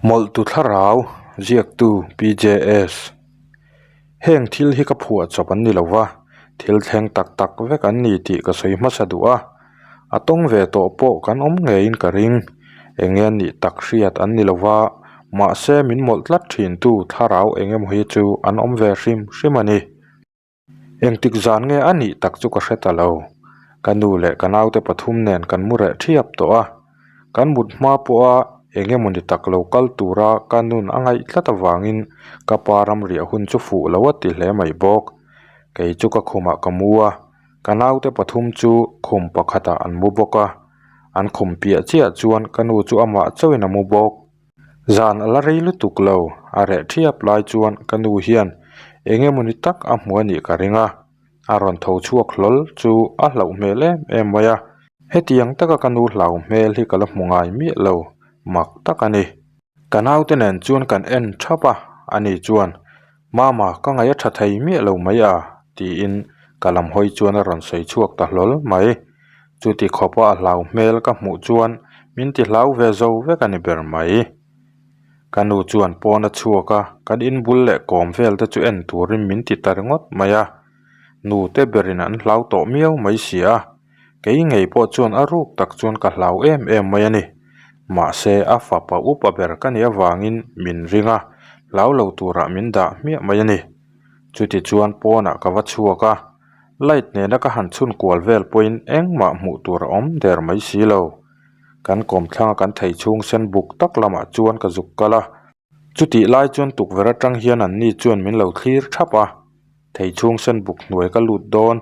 Mawlhtu thlarau ziaktu PJS. Heng thil hi ka phuah chawp an ni lo va, thil thleng tak tak vek an ni tih ka sawi hmasa duh a. A tawng ve tawh pawh kan awm ngeiin ka ring. Eng nge nih tak hriat an ni lo va, mahse min mawlh tlat thintu thlarau eng emaw hi chu an awm ve hrim hrim a ni. Engtik zan nge a nih tak chu ka hre ta lo. Ka nu leh ka naute pathum nen kan mu reh thiap tawh a. Kan mut hma pawha eng emawni tak lo kal tura ka nun a ngaih tlat avangin ka pa ramriah hun chu fuh lo a ti hle mai bawk. Kei chu ka khumah ka mu a, ka naute pathum chu khum pakhatah an mu bawk a. An khum piah chiah chuan ka nu chu amah chauhin a mu bawk. Zan a la rei lutuk lo, a reh thiap lai chuan ka nu hian eng emawni tak a hmu a nih ka ring a, a rawn tho chhuak hlawl chu a hlauh hmel em em mai a, hetiang taka ka nu hlau hmel hi ka la hmu ngai miah lo, mak tak a ni. Ka naute nen chuan kan en thap a, ani chuan, Mama, ka ngaih a tha thei miah lo mai a, tiin ka lam hawi chuan a rawn sawi chhuak ta hlawl mai. Chuti khawpa a hlau hmel ka hmuh chuan min ti hlau ve zo vek a ni ber mai. Ka nu chuan pawn a chhuak a, kan inbul leh kawm vel te chu en turin min ti ta ringawt mai a. Nu te berin an hlau tawh miau mai si a, kei ngei pawh chuan a ruk tak chuan ka hlau em em mai a ni. Mahse a fapa upa ber ka nih avangin min ring a, hlau lo turah min dah hmiah mai a ni. Chuti chuan pawnah ka va chhuak a. Light nena ka han chhun kual vel pawhin engmah hmuh tur a awm der mai si lo. Kan kawmthlang a kan thei chhung sen buk tak lamah chuan ka zuk kal a. Chutih lai chuan tukverh atang hian an ni chuan min lo thlir thap a. Thei chhung sen buk hnuai ka lut dawn,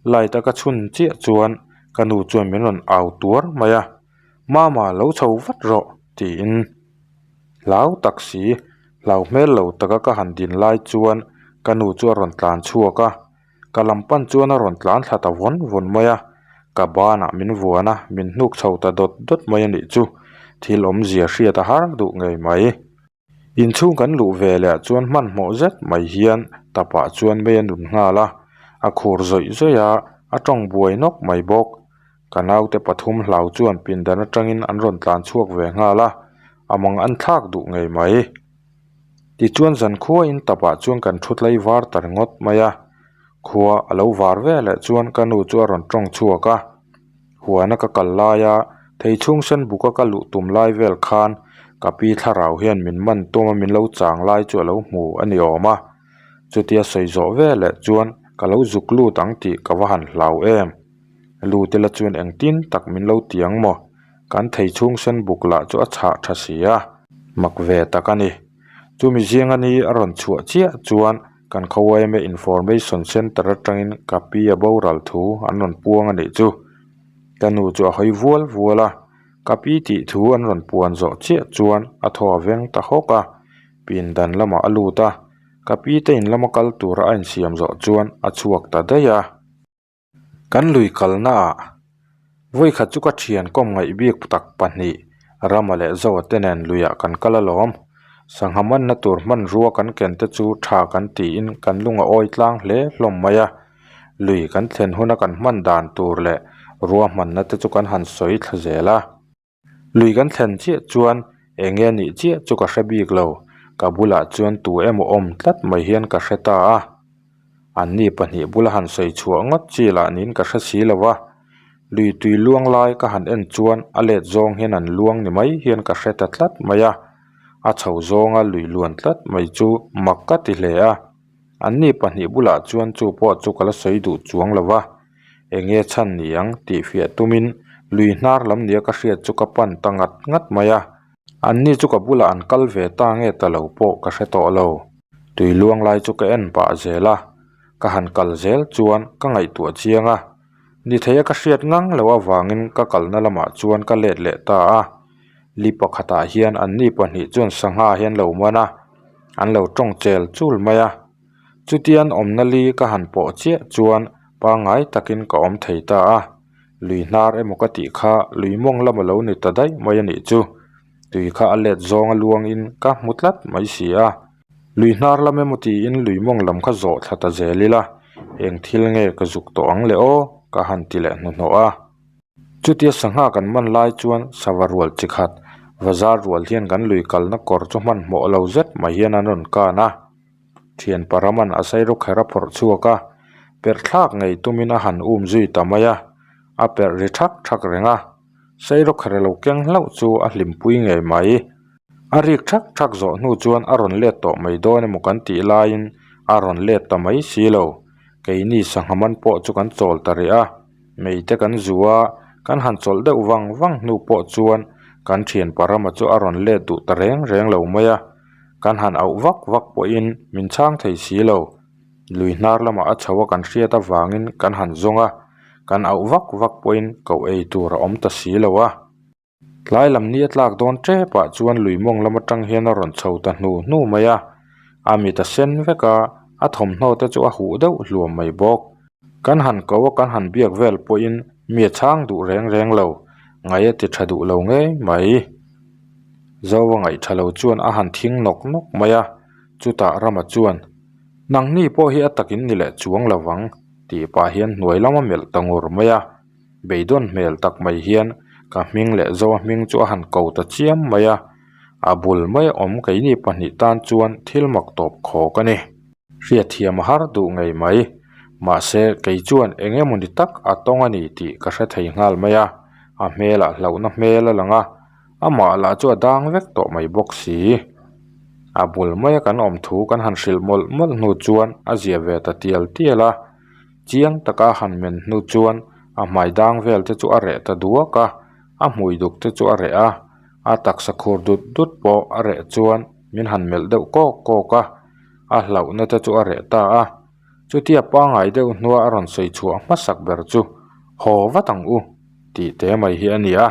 light a ka chhun chiah chuan ka nu chuan min rawn au tuar mai a. Mama lo chho vat rawh tiin hlau tak si, hlau hmel lo taka ka han din lai chuan ka nu chu a rawn tlan chhuak a. Ka lam pan chuan a rawn tlan thla ta vawn vawn mai a, ka banah min vuan a, min hnuk chho ta dawt dawt mai a nih chu, thil awmzia hriat a har duh ngei mai. Inchhung kan luh ve leh ah chuan hmanhmawh zet mai hian tapah chuan mei a nun nghal a, a khur zawih zawih a, a tawng buai nawk mai bawk. Ka naute pathum hlau chuan pindan atangin an rawn tlan chhuak ve nghal a, a mang an thlak duh ngei mai. Tichuan zankhua in tapah chuan kan thu tlai var ta ringawt mai a, khua a lo var ve leh chuan ka nu chu a rawn tawng chhuak a, huana ka kal laia thei chhung sen buka ka luh tum lai vel khan ka pi thlarau hian min man tum a min lo chang lai chu a lo hmu a ni awm a, chutia sawi zawh ve leh chuan ka lo zuk lut ang tih ka va han hlau em. Lut ila chuan engtin tak min lo ti ang maw? Kan thei chhung sen buk lah chu a chhah tha si a, mak ve tak a ni. Chumi zinga ni a rawn chhuah chiah chuan kan khaw yma Information Centre atangin ka pi a boral thu an rawn puang a nih chu. Ka nu chu a hawi vual vual a, ka pi tih thu an rawn puan zawh chiah chuan a thaw a veng ta hawk a, pindan lamah a lut a, ka pi te in lama kal tura a insiam zawh chuan a chhuak ta daih a. Kan lui kalna ah vawikhat chu ka thian kawm ngaih bik tak pahnih Rama leh Zoa te nen luiah kan kal alawm. Sangha manna tur hmanrua kan ken te chu tha kan tiin kan lung a awi tlang hle hlawm mai a. Lui kan thlen huna kan hman dan tur leh ruahmanna te chu kan han sawi thla zel a. Lui kan thlen chiah chuan eng nge nih chiah chu ka hre bik lo, ka bulah chuan tu emaw awm tlat mai hian ka hre ta a. Anni pahnih bula han sawi chhuah ngawt chi lah niin ka hre si lo va, lui tui luang lai ka han en chuan a let zawng hian an luang ni mai hian ka hre ta tlat mai a, a chho zawnga lui luan tlat mai chu mak ka ti hle a. Anni pahnih bulah chuan chu pawh chu ka la sawi duh chuang lo va. Eng nge chhan ni ang tih fiah tumin lui hnar lam nia ka hriat chu ka pan ta ngat ngat mai a, anni chu ka bulah an kal ve ta nge ta lo pawh ka hre tawh lo. Tui luang lai chu ka en pah zel a, ka han kal zel chuan ka ngaihtuah chiang a, ni theia ka hriat ngang loh avangin ka kalna lamah chuan ka let leh ta a, li pakhatah hian anni pahnih chuan sangha hi an lo man a, an lo tawng chel chul mai a. Chutian awmna li ka han pawh chiah chuan pangngai takin ka awm thei ta a, lui hnar emaw ka tih kha lui mawng lam a lo ni ta daih mai a nih chu. Tui kha a let zawng a luangin ka hmu tlat mai si a, lui hnar lam emaw tiin lui mawng lam kha zawh thla ta zel ila, eng thil nge ka zuk tawh ang le aw ka han ti leh hnuhnawh a. Chutia sangha kan man lai chuan sava rual chi khat Vazar rual hian kan lui kalna kawr chu hmanhmawh lo zet mai hian an rawn kan a. Thian Paraman a sairawkher a phawrh chhuak a, perh thlak ngei tumin a han um zui ta mai a, a perh ri thak thak reng a. Sairawkher a lo keng hlauh chu a hlimpui ngei mai. A rik thak thak zawh hnu chuan a rawn let tawh mai dawn emaw kan tih laiin a rawn let ta mai si lo. Keini sangha man pawh chu kan chawl ta rih a, mei te kan zu a, kan han chawlh deuh vang vang hnu pawh chuan kan thian Parama chu a rawn let duh ta reng reng lo mai a. Kan han auh vak vak pawhin min chhang thei si lo. Lui hnar lamah a chho a kan hriat avangin kan han zawng a, kan auh vak vak pawhin koh ei tur a awm ta si lo a. Tlai lam ni a tlak dawn tep ah chuan lui mawng lam atang hian a rawn chho ta hnu hnu mai a, a mit a sen vek a, a thawmhnaw te chu a huh deuh hluam mai bawk. Kan han ko a kan han biak vel pawhin mi a chhang duh reng reng lo, ngaih a ti tha duh lo ngei mai. Zoa ngaih tha lo chuan a han thing nawk nawk mai a, chutah Rama chuan, Nangni pawh hi a takin ni leh chuang lo vang, tih pah hian hnuai lama melh ta ngur mai a. Beidawn hmel tak mai hian ka hming leh Zoa hming chu a han ko ta chiam mai a, a bul mai awm keini pahnih tan chuan thil mak tawp khawk a ni. Hriatthiam a har duh ngei mai, mahse kei chuan eng emawni tak a tawng a ni tih ka hre thei nghal mai a, a hmelah hlauhna hmel a lang a, amah lah chu a dang vek tawh mai bawk si. A bul maia kan awm thu kan han hrilh mawlh mawlh hnu chuan a zia ve ta tial tial a. Chiang taka a han men hnu chuan a hmai dang vel te chu a reh ta duak a, a hmui duk te chu a reh a, a taksa khur dut dut pawh a reh chuan min han melh deuh kawk kawk a, a hlauhna te chu a reh ta a. Chutia pangngai deuh hnua a rawn sawi chhuah hmasak ber chu haw vat ang u tih te mai hi a ni a.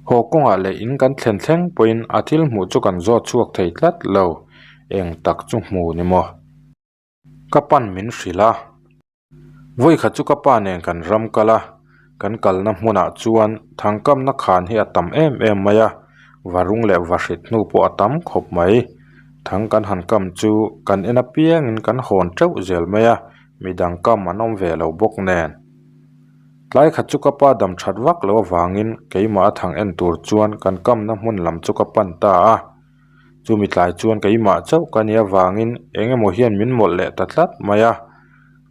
Haw kawngah leh in kan thlen thleng pawhin a thil hmuh chu kan zawt chhuak thei tlat lo, eng tak chu hmu ni maw? Ka pan min hrilh a, vawikhat chu ka pa nen kan ram kal a, kan kalna hmunah chuan thangkamna khan hi a tam em em mai a, varung leh vahrit hnu pawh a tam khawp mai. Thang kan han kam chu kan en apiangin kan hawn teuh zel mai a, midang kam an awm ve lo bawk nen. Tlai khat chu ka pa dam that vak loh avangin keimah a thang en tur chuan kan kamna hmun lam chu ka pan ta a. Chumi tlai chuan keimah chauh ka nih avangin eng emaw hian min mawlh leh ta tlat mai a,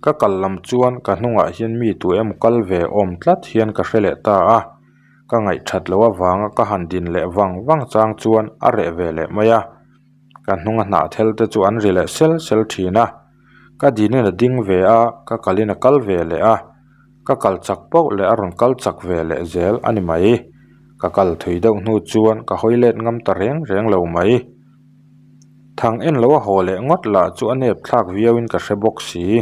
ka kal lam chuan ka hnungah hian mi tu emaw kal ve awm tlat hian ka hre leh ta a, ka ngaihthat loh avanga ka han din leh vang vang chang chuan a reh ve leh mai a, ka hnunga hnahthel te chu an ri leh sel sel thin a, ka dinin a ding ve a, ka kalin a kal ve leh a. Ka kal chak pauh leh a rawn kal chak ve leh zel a ni mai. Ka kal thui deuh hnu chuan ka hawi let ngam ta reng reng lo mai. Thang en lo a haw leh ngawt lah chu a nep thlak viau in ka hre bawk si.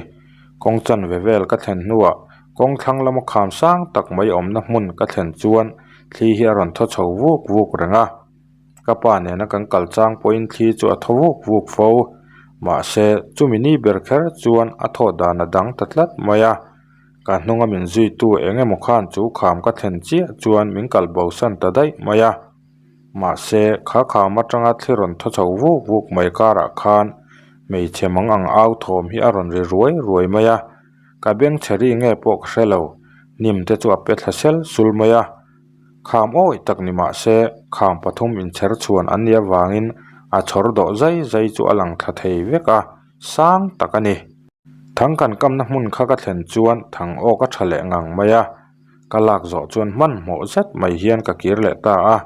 Kawng chanve vel ka thlen hnuah kawng thlang lama kham sang tak mai awmna hmun ka thlen chuan thli hi a rawn thaw chho vuk vuk reng a. Ka pa nena kan kal chang pawhin thli chu a thaw vuk vuk fo. Mahse, chumi ni ber kher chuan a thawh dan a dang ta tlat mai a. Ka hnunga min zuitu eng emaw khan chu kham ka thlen chiah chuan min kal bosan ta daih mai a. Mahse, kha kham atanga thli rawn thaw chho vuk vuk mai karah khan hmeichhe mang ang au thawm hi a rawn ri ruai ruai mai a. Ka bengchhe ri nge pawh ka hre lo, hnim te chu a pe thla sel sul mai a. Kham awih tak ni mah se, kham pathum inchher chhuan an nih avangin a chhawr dawh zai zai chu a lang thla thei vek a, sang tak a ni. Thang kan kamna hmun kha ka thlen chuan thang awk a tha leh ngang mai a, ka lak zawh chuan hmanhmawh zet mai hian ka kir leh ta a.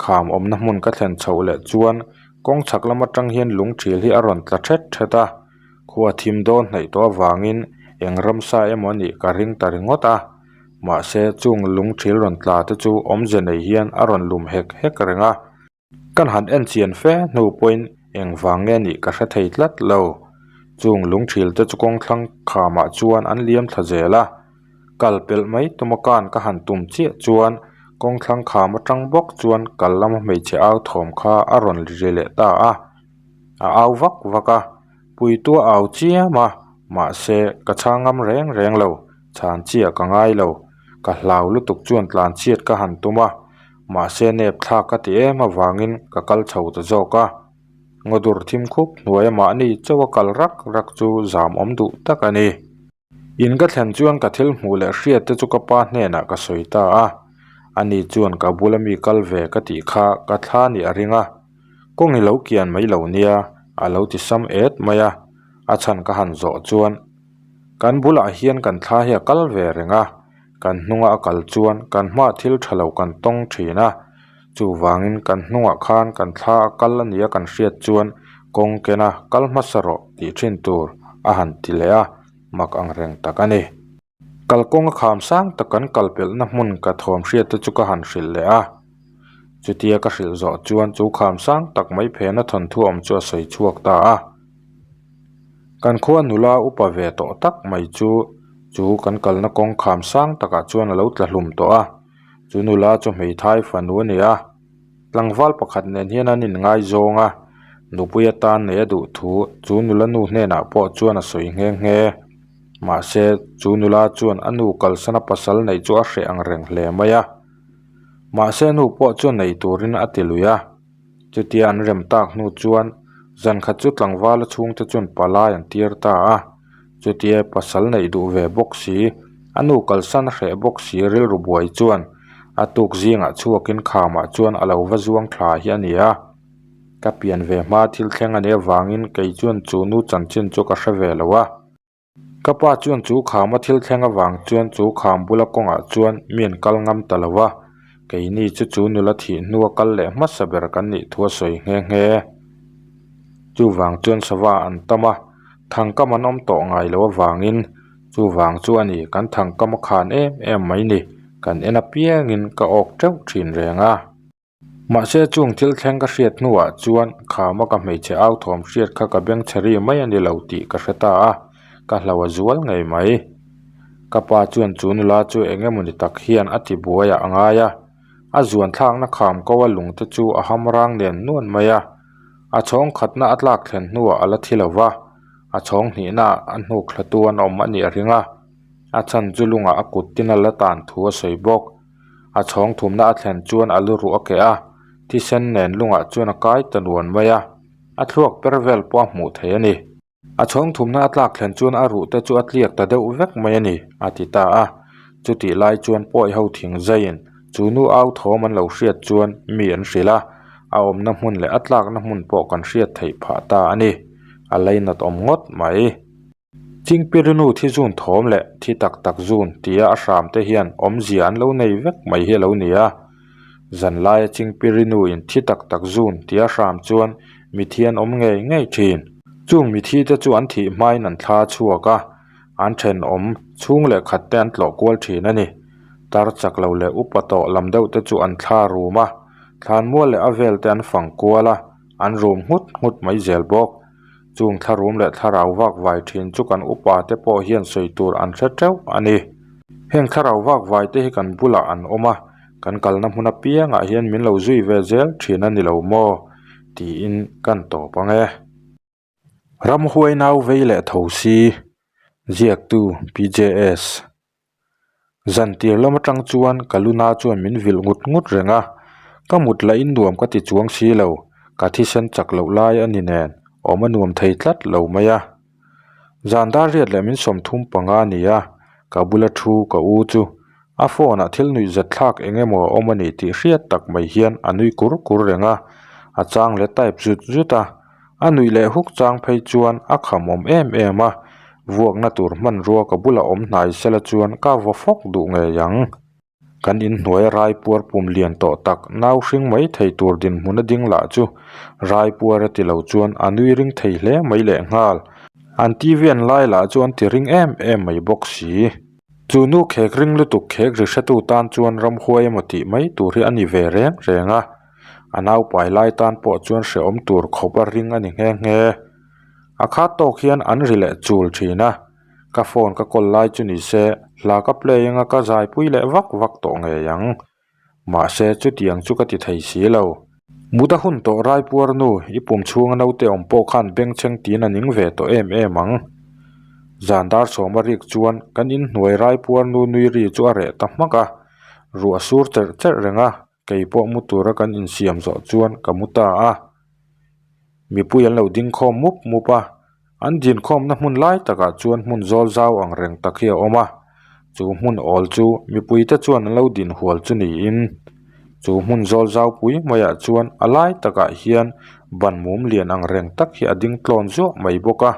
Kham awmna hmun ka thlen chhoh leh chuan kawng chhak lam atang hian lung thil hi a rawn tla thet thet a, khua thim dawn hnaih tawh avangin eng ramsa emaw a nih ka ring ta ringawt a. Mahse, chung lung thil rawn tla te chu awmze nei hian a rawn lum hek hek reng a. Kan han en chian fe hnu pawhin engvang nge nih ka hre thei tlat lo. Chung lung thil te chu kawng thlang khamah chuan an liam thla zel a. Kal pelh mai tuma kan ka han tum chiah chuan kawng thlang kham atang bawk chuan kal lama hmeichhe au thawm kha a rawn ri leh ta a. A au vak vak a, puitu a au chiam a, mahse ka chhang ngam reng reng lo. Chhan chiah ka ngai lo, ka hlau lutuk chuan tlan chhiat ka han tum a, mahse nep thlak ka ti em avangin ka kal chho ta zawk a. Ngawdur thim khup hnuaia mahni chauh a kal rak rak chu zam awm duh tak a ni. In ka thlen chuan ka thil hmuh leh hriat te chu ka pa hnenah ka sawi ta a. Ani chuan ka bula mi kal ve ka tih kha ka thla nih a ring a, kawng i lo kian mai lo nia, a lo ti sam et mai a, a chhan ka han zawh chuan kan bulah hian kan thla hi a kal ve reng a, kan hnunga a kal chuan kan hmaah thil tha lo kan tawng thin a, chuvangin kan hnungah khan kan thla a kal a nia kan hriat chuan kawng kena kal hmasa rawh tih thin tur a han ti leh a, mak ang reng tak a ni. Kalkawng a kham sang tak kan kal pelhna hmun ka thawm hriat te chu ka han hrilh leh a. Chutia ka hrilh zawh chuan chu kham sang tak mai phena thawnthu awm chu a sawi chhuak ta a. Kan khua nula upa ve tawh tak mai chu chu kan kalna kawng kham sang takah chuan a lo tla hlum tawh a. Chu nula chu hmeithai fanu a ni a. Tlangval pakhat nen hian an inngaizawng a, nupui atan nei a duh thu chu nula nu hnenah pawh chuan a sawi nghe nghe. Mahse, chu nula chuan a nu kalsana pasal neih chu a hreh ang reng hle mai a. Mahse, nu pawh chuan nei turin a ti lui a. Chutia an rem tak hnu chuan zan khat chu tlangvala chhungte chuan palai an tir ta a. Chutia pasal neih duh ve bawk si, a nu kalsan a hreh bawk si rilru buai chuan a tuk zingah chhuakin khamah chuan a lo va zuang thla hi a ni a. Ka pian ve hma thil thleng a nih avangin kei chuan chu nu chanchin chu ka hre ve lo a. Ka pa chuan chu khama thil thleng avang chuan chu kham bula kawngah chuan mi an kal ngam ta lo a, keini chu chu nula thih hnua kal leh hmasa ber kan nih thu a sawi nghe nghe. Chuvang chuan sava an tam a. Thangkam an awm tawh ngai loh avangin chuvang chu a ni kan thangkam a khan em em mai ni kan en apiangin ka awk teuh thin reng a. Mahse chung thil thleng ka hriat hnuah chuan khama ka hmeichhe au thawm hriat kha ka beng chhe ri mai a ni lo tih ka hre ta a, ka hlo a zual ngei mai. Ka pa chuan chu nula chu eng emawni tak hian a ti buaiah a ngai a, a zuan thlakna kham ko a lungte chu a ham rang nen nuan mai a. A chhawng khatna a tlak thlen hnuah a la thi lo va, a chhawng hnihna a hnuk thlatu an awm a nih a ring a, a chhan chu lungah a kut tin a la tan thu a sawi bawk. A chhawng thumna a thlen chuan a lu ruh a keh a, thisen nen lungah chuan a kai ta nuan mai a, a thluak per vel pawh a hmuh theih a ni. A chhawng thumna a tlak thlen chuan a ruh te chu a tliak ta deuh vek mai a ni, a ti ta a. Chutih lai chuan pawi ho thing zaiin chu nu au thawm an lo hriat chuan mi an hrilh a, a awmna hmun leh a tlakna hmun pawh kan hriat theih phah ta a ni. A lainat awm ngawt mai. Chingpirinu thi zun thawm leh thi tak tak zun tia a hram te hian awmzia an lo nei vek mai hi a lo ni a. Zanlaia Chingpirinu in thi tak tak zun tia hram chuan mithi an awm ngei ngei thin. Chung mithi te chu an thih hmain an thla chhuak a, an thenawm chhung leh khat te an tlawh kual thin a ni. Tar chak lo leh upa tawh lam deuh te chu an thla rum a, thlanmual leh a vel te an fang kual a, an rum nghut nghut mai zel bawk. Chung thlarum leh thlarau vak vai thin chu kan upa te pawh hian sawi tur an hre teuh a ni. Heng thlarau vak vai te hi kan bulah an awm a, kan kalna hmun apiangah hian min lo zui ve zel thin a ni lo maw? tiin kan tawp ang e. Ramhuai nau vei leh tho si, ziaktu PJS. Zan tir lam atang chuan ka luna chuan min vilh ngut ngut reng a, ka mut lahin nuam ka ti chuang si lo, ka thisen chak loh lai a ni nen awm a nuam thei tlat lo mai a. Zan dar riat leh min sawmthum panga a ni a, ka bula thu ka u chu a phone ah thil nuih zat thlak eng emaw a awm a ni tih hriat tak mai hian a nui kur kur reng a, a chang leh type zut zut a. A nuih leh huk chang phei chuan a khamawm em em a, vuakna tur hmanrua ka bula awm hnai sela chuan ka vaw fawk duh ngei ang. Kan inhnuai raipuar pum lian tawh tak nau hring mai thei tur dinhmun a ding lah chu raipuar a ti lo chuan a nui ring thei hle mai lehnghal. An TV an lai lah chu an ti ring em em mai bawk si. Chu nu khek ring lutuk khek ri hretu tan chuan ramhuai emaw tih mai tur hi a ni ve reng reng a. A naupai lai tan pawh chuan hrehawm tur khawp a ring a ni nghe nghe. A khat tawk hian an ri leh chul thin a, ka phone ka call lai chu ni se hla ka play anga ka zaipui leh vak vak tawh ngei ang. Mahse chutiang chu ka ti thei si lo. Mut a hun tawh Raipuar nu i pum chhunga naute awm pawh khan bengchheng tiin a ning ve tawh em em ang. Zan dar sawm a rik chuan kan inhnuai Raipuar nu nui ri chu a reh ta hmak a, ruah a sur cherh cherh reng a. Kei pawh mu tura kan insiam zawh chuan ka mu ta a, mipui an lo ding khawm mup mup a, an din khawmna hmun lai takah chuan hmun zawl zau ang reng tak hi a awm a. Chu hmun awl chu mipuite chuan an lo din hual chu niin chu hmun zawl zau pui maiah chuan a lai takah hian ban mum lian ang reng tak hi a ding tlawn zuah mai bawk a.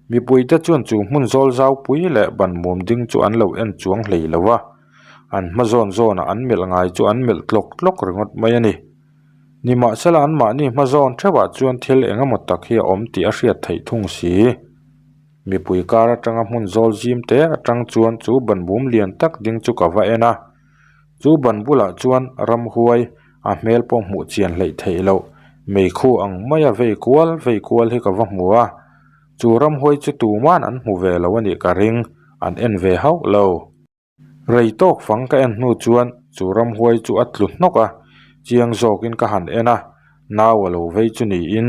Mipuite chuan chu hmun zawl zau pui leh ban mum ding chu an lo en chuang hlei lo a, an hma zawn zawnah an melh ngai chu an melh tlawk tlawk ringawt mai a ni. Nimahsela anmahni hma zawn theuhah chuan thil eng emaw tak hi a awm tih a hriat theih thung si. Mipui kar atanga hmun zawl zim te atang chuan chu ban mum lian tak ding chu ka va en a, chu ban bulah chuan ramhuai a hmel pawh hmuh chian hleih theih loh meikhu ang maia vei kual vei kual hi ka va hmu a, chu ramhuai chu tuman an hmu ve lo a nih ka ring, an en ve hauh lo. Rei tawk fang ka en hnu chuan chu ramhuai chu a tlu hnawk a, chiang zawkin ka han en a, nau a lo vei chu niin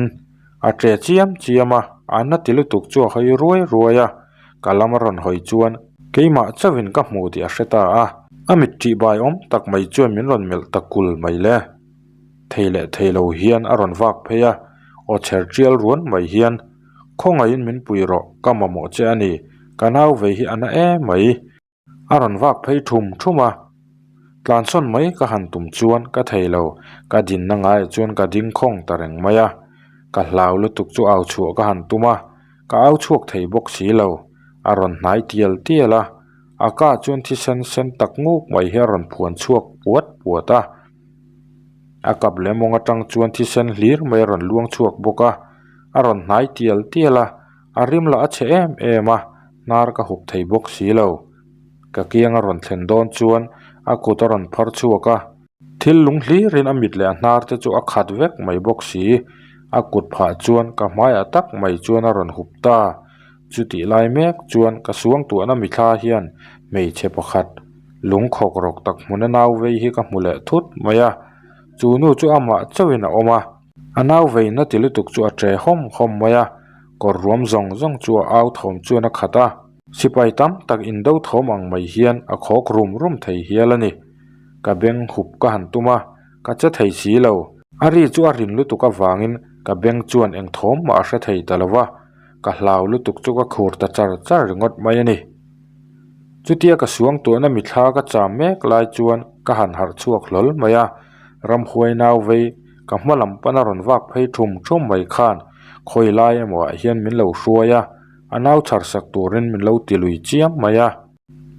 a ṭe chiam chiam a, a na ti lutuk chu a hawi ruai ruai a, ka lam a rawn hawi chuan keimah chauhin ka hmu tih a hre ta a, a mit ṭih bai awm tak mai chuan min rawn melh ta kul mai le. Thei leh thei lo hian a rawn vak phei a, aw chher ṭial ruan mai hian Khawngaihin min pui rawh, ka mamawh che a ni, ka nau vei hi a na em mai. A rawn vak phei thum thum a, tlansawn mai ka han tum chuan ka thei lo, ka dinna ngaiah chuan ka ding khawng ta reng mai a, ka hlau lutuk chu au chhuah ka han tum a, ka au chhuak thei bawk si lo, a rawn hnai tial tial a, a ka chuan thisen sen tak nguk mai hi a rawn phuan chhuak puat puat a. A kap leh mawng atang chuan thisen hlir mai a rawn luang chhuak bawk a, a rawn hnai tial tial a, a rim lah a chhe em em a, hnar ka hup thei bawk si lo. Ka kiang a rawn thlen dawn chuan a kut a rawn phar chhuak a, thil lung hlirin a mit leh a hnar te chu a khat vek mai bawk si, a kut phah chuan ka hmaiah tak mai chuan a rawn hup ta. Chutih lai mek chuan ka suangtuahna mithla hian hmeichhe pakhat lungkhawk rawk tak hmuna nau vei hi ka hmu leh thut mai a, chu nu chu amah chauhin a awm a, a nau veina ti lutuk chu a ṭe hawm hawm mai a, kawr ruam zawng zawng chu a au thawm chuan a khat a, sipai tam tak indo thawm ang mai hian a khawk rum rum thei hial a ni. Ka beng hup ka han tum a, ka che thei si lo. A ri chu a rin lutuk avangin ka beng chuan eng thawm mah a hre thei ta lo va. Ka hlau lutuk chu ka khur ta char char ringawt mai a ni. Chutia ka suangtuahna mithla ka cham mek lai chuan ka han harh chhuak hlawl mai a, ramhuai nau vei ka hma lam pana rawn vak phei thum thum mai khan khawi lai emaw ah hian min lo hruai a, a nau chhar sak turin min lo ti lui chiam mai a.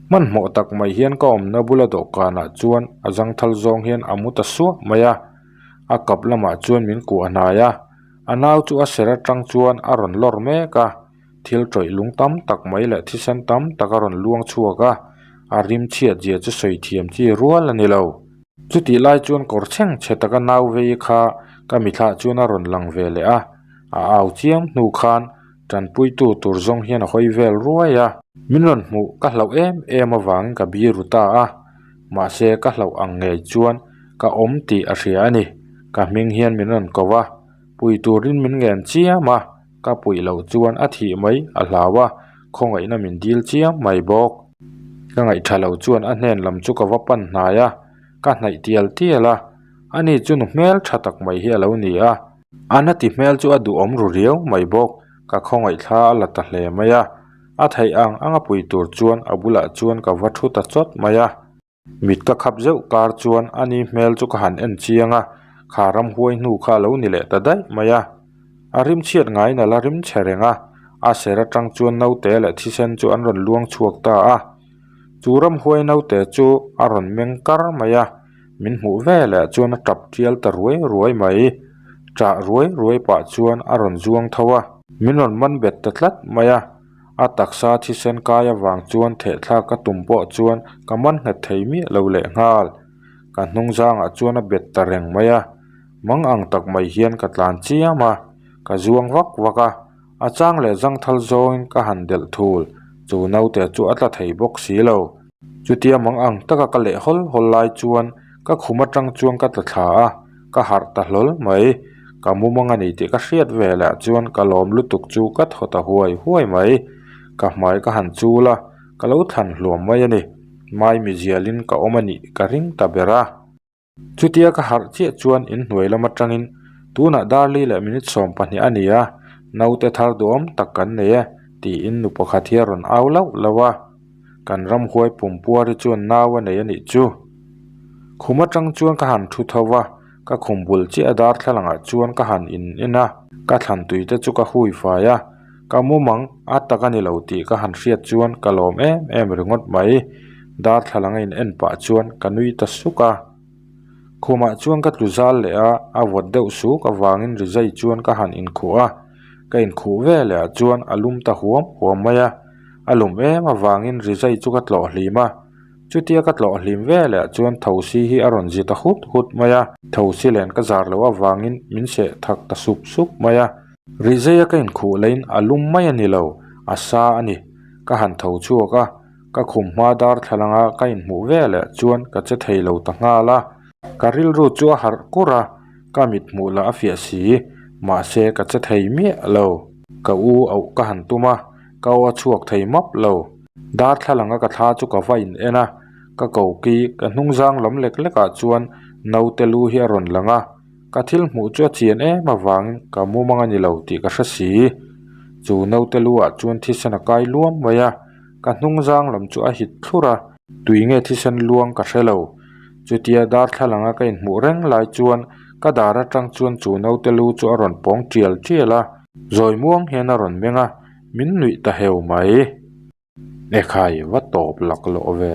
Hmanhmawh tak mai hian ka awmna bula dawhkanah chuan a zangthal zawng hian a mu ta suah mai a, a kap lamah chuan min kuah hnai a. A nau chu a ser atang chuan a rawn lawr mek a, thil tawih lung tam tak mai leh thisen tam tak a rawn luang chhuak a, a rim chhiat zia chu sawi thiam chi rual a ni lo. Chutih lai chuan kawr chheng chhe taka nau vei kha ka mithlah chuan a rawn lang ve leh a, a au chiam hnu khan tanpuitu tur zawng hian a hawi vel ruai a. Min rawn hmuh ka hlauh em em avangin ka biru ta a, mahse ka hlauh ang ngei chuan ka awm tih a hria a ni. Ka hming hian min rawn ko a, pui turin min ngen chiam a, ka puih loh chuan a thih mai a hlau a, khawngaihna min dil chiam mai bawk. Ka ngaihtha lo chuan a hnen lam chu ka va pan hnai a, ka hnaih tial tial a, ani chu nu hmel tha tak mai hi a lo ni a. A na ti hmel chu a duhawm ru riau mai bawk, ka khawngaihthla a la ta hle mai a, a theih ang anga pui tur chuan a bulah chuan ka va thu ta chawt mai a. Mit ka khap zeuh kar chuan ani hmel chu ka han en chiang a, kha ramhuai hnu kha a lo ni leh ta daih mai a. A rim chhiat ngaiin a la rim chhe reng a, a ser atang chuan naute leh thisen chu an rawn luang chhuak ta a. Chu ramhuai naute chu a rawn meng kar mai a, min hmuh veleh chuan a tap tial ta ruai ruai mai. Ṭah ruai ruai pah chuan a rawn zuang tho a, min rawn man bet ta tlat mai a. A taksa thisen kai avang chuan thehthlak ka tum pawh chuan ka man nghet thei miah lo leh nghal. Ka hnung zangah chuan a bet ta reng mai a, mang ang tak mai hian ka tlan chiam a, ka zuang vak vak a, a chang leh zangthal zawngin ka han delh thul, chu naute chu a tla thei bawk si lo. Chutia mang ang taka ka leh hawl hawl lai chuan ka khum atang chuan ka tla thla a, ka harh ta hlawl mai. Ka mumang a ni tih ka hriat velah chuan ka lawm lutuk chu ka thaw ta huai huai mai. Ka hmai ka han chul a, ka lo thlan hluam mai a ni. Maimi zialin ka awm a nih ka ring ta ber a. Chutia ka harh chiah chuan inhnuai lam atangin tunah Darli leh minute 12 a ni a, naute thar duhawm tak kan nei e tiin nu pakhat hi a rawn au lauh lauh a. Kan ramhuai pumpuari chuan nau a nei a nih chu. Khum atang chuan ka han thu tho va, ka khum bul chiah a darthlalang ah chuan ka han in en a, ka thlan tui te chu ka hui fai a, ka mumang a tak a ni lo tih ka han hriat chuan ka lawm em em ringawt mai. Darthlalang a in en pah chuan ka nui ta suk a. Khumah chuan ka tlu zal leh a, a vawt deuh suk avangin rizai chuan ka han inkhuh a, ka inkhuh ve leh ah chuan a lum ta huam huam mai a, a lum em avangin rizai chu ka tlawh hlim a, chutia ka tlawh hlim ve leh ah chuan thosi hi a rawn zi ta hut hut mai a, thosi len ka zar loh avangin min seh thak ta sup sup mai a, rizai a ka inkhuh lahin a lum mai a ni lo, a sa a ni, ka han tho chhuak a. Ka khum hma darthlalang a ka inhmuh ve leh chuan ka che thei lo ta nghal a, ka rilru chu a harh kur a, ka mit hmuh lah a fiah si, mahse ka che thei miah lo. Ka u auh ka han tum a, ka aw a chhuak thei map lo. Darthlalang a ka thla chu ka va in en a, ka koki ka hnungzang lam lek lek ah chuan naute lu hi a rawn lang a, Ka thil hmuh chu a chian em avangin ka mumang a ni lo tih ka hre si. Chu naute lu ah chuan thisen a kai luam mai a, ka hnungzang lam chu a hit thlur a, tui nge thisen luang ka hre lo. Chutia darthlalang a ka inhmuh reng lai chuan ka dar atang chuan chu naute lu chu a rawn pawng tial tial a, zawi muang hian a rawn meng a, min nuih ta heu mai. Ekhai va tawp laklawh ve.